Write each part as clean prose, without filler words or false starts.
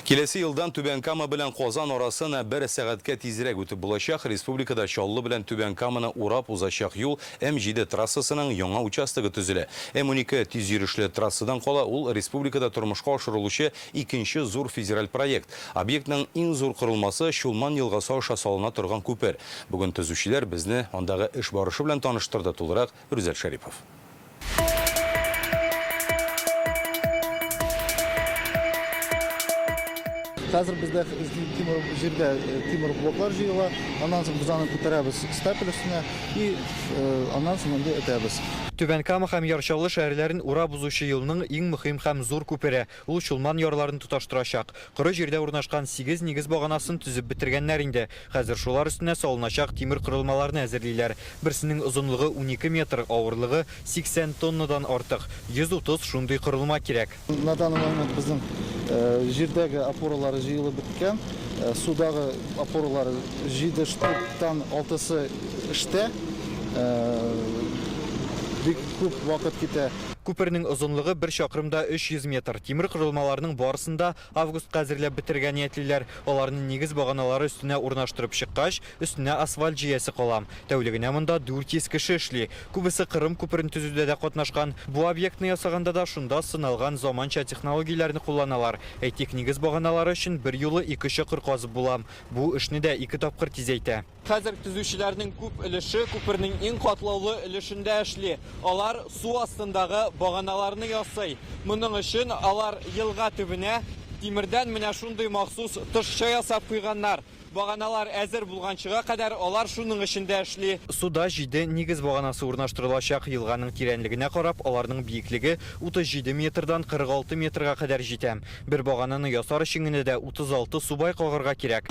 Киләсе елдан Түбән Кама белән Казан арасын бер сәгатькә тизрәк үтеп булачак. Республикада Чаллы белән Түбән Каманы урап узачак юл М-җиде трассасының яңа участогы төзелә. М-12 тизйөрешле трассадан кала, ул республикада тормышка ашырылучы икенче зур федераль проект. Объектның иң зур корылмасы, Чулман елгасы аша салына торган күпер. Бүген төзүчеләр безне андагы эш барышы белән таныштырды, тулырак Рүзәл Шәрипов. Хәзер бездә тимер җирдә тимер блоклар җыела. Аннан соң без аны күтәрәбез стапель өстенә и аннан соң инде этәбез. Түбән Кама һәм Яр Чаллы шәһәрләрен урап узучы юлның иң мөһим һәм зур күпере. Ул Чулман ярларын тоташтырачак. Коры җирдә урнашкан сигез нигез баганасын төзеп бетергәннәр инде. Хәзер шулар өстенә салыначак тимер корылмаларны әзерлиләр. Берсенең озынлыгы 12 метр, авырлыгы 80 тоннадан артык. 130 шундый корылма кирәк. На данный момент безнең җирдәге опоралар җыелып беткән. Судагы опоралар җиде штуктан алтысы эштә. Бик күп вакыт китә. Күпернең озынлыгы бер чакрым да 300 метр. Тимер корылмаларның барысын да августка әзерләп бетерергә ниятлиләр. Аларны нигез баганалары өстенә урнаштырып чыккач, өстенә асфальт җәясе кала. Тәүлегенә монда 400 кеше эшли. Күбесе Кырым күперен төзүдә дә катнашкан. Бу объектны ясаганда да шунда сыналган заманча технологияләрне кулланалар. Әйтик, нигез баганалары өчен берьюлы ике чокыр казып була. Бу эшне дә ике тапкыр тизәйтә. Хәзер төзүчеләрнең күп өлеше күпернең иң катлаулы өлешендә эшли. Алар су астындагы баганаларны ясый. Моның өчен алар елга төбенә тимердән менә шундый махсус тышча ясап куйганнар. Баганалар әзер булганчыга кадәр алар шуның эчендә эшли. Суда җиде нигез баганасы урнаштырылачак. Елганың тирәнлегенә карап, аларның биеклеге 37 метрдан 46 метрга кадәр җитә. Бер багананы ясар өчен генә дә 36 субай кагарга кирәк.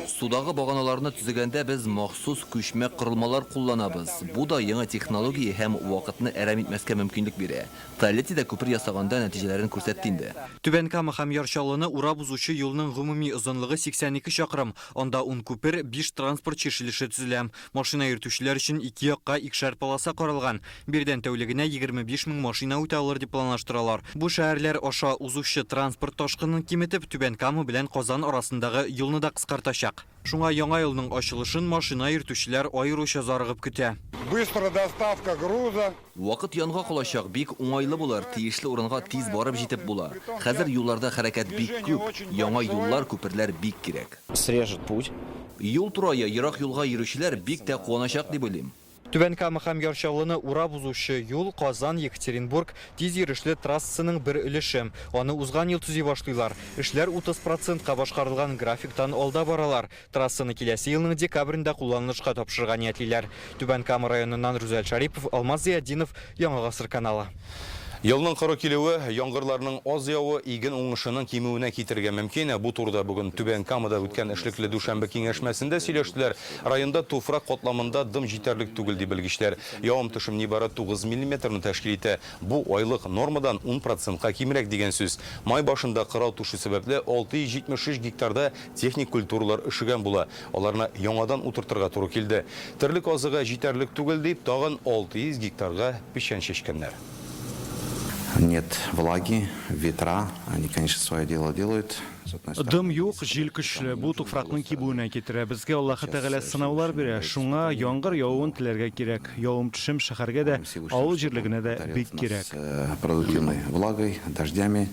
Судагы баганаларны төзегәндә без махсус күчмә корылмалар кулланабыз. Бу да яңа технология һәм вакытны әрәм итмәскә мөмкинлек бирә. Тольяттида күпер ясаганда нәтиҗәләрен күрсәтте инде. Түбән Кама һәм Яр Чаллыны урап узучы юлның гомуми озынлыгы 82 чакрым. Анда ун күпер, биш транспорт чишелеше төзелә. Машина йөртүчеләр өчен ике якка икешәр полоса каралган. Биредән тәүлегенә 25 мең машина үтә алыр дип планлаштыралар. Бу шәһәрләр аша узучы транспорт ташкынын киметеп, Түбән Кама белән Казан арасындагы юлны да кыскартачак. Шуңа яңа юлның ачылышын машина йөртүчеләр аеруча зарыгып көтә. Быстро доставка груза. Вакыт янга калачак, бик уңайлы булыр, тиешле урынга тиз барып җитеп була. Хәзер юлларда хәрәкәт бик күп, яңа юллар, күперләр бик кирәк. Срежет путь. Юл турая, ерак юлга йөрүчеләр бик тә куаначак дип уйлыйм. Түбән Кама һәм Яр Чаллыны урап узучы юл Казан, Екатеринбург тиз йөрешле трассасының бер өлеше. Аны узган ел төзи башлыйлар. Эшләр 30 процентка башкарылган графиктан алда баралар. Трассаны киләсе елның декабрендә кулланылышка тапшырырга ниятлиләр. Түбән Кама районыннан Рүзәл Шәрипов, Алмаз Зыятдинов, Яңа гасыр каналы. Елның коры килүе, яңгырларның аз явуы иген уңышының кимүенә китерергә мөмкин. Бу турыда бүген Түбән Камада үткән эшлекле дүшәмбе киңәшмәсендә сөйләштеләр. Районда туфрак катламында дым җитәрлек түгел, ди белгечләр. Явым-төшем нибары 9 миллиметрны тәшкил итә. Бу айлык нормадан ун процентка кимрәк дигән сүз. Май башында кырау төшү сәбәпле 673 гектарда техник культуралар өшегән була. Аларны яңадан утыртырга туры килде. Терлек азыгы җитәрлек түгел дип, тагын 600 гектарга печән чәчкәннәр. Нет влаги, ветра, они, конечно, свое дело делают. Дым юк, җил көчле. Бу туфракның кибүенә китерә. Безгә Аллаһы Тәгалә сынаулар бирә. Шуңа яңгыр явуын теләргә кирәк. Явым-төшем шәһәргә дә, авыл җирлегенә дә бик кирәк. Продуктивной влагой, дождями.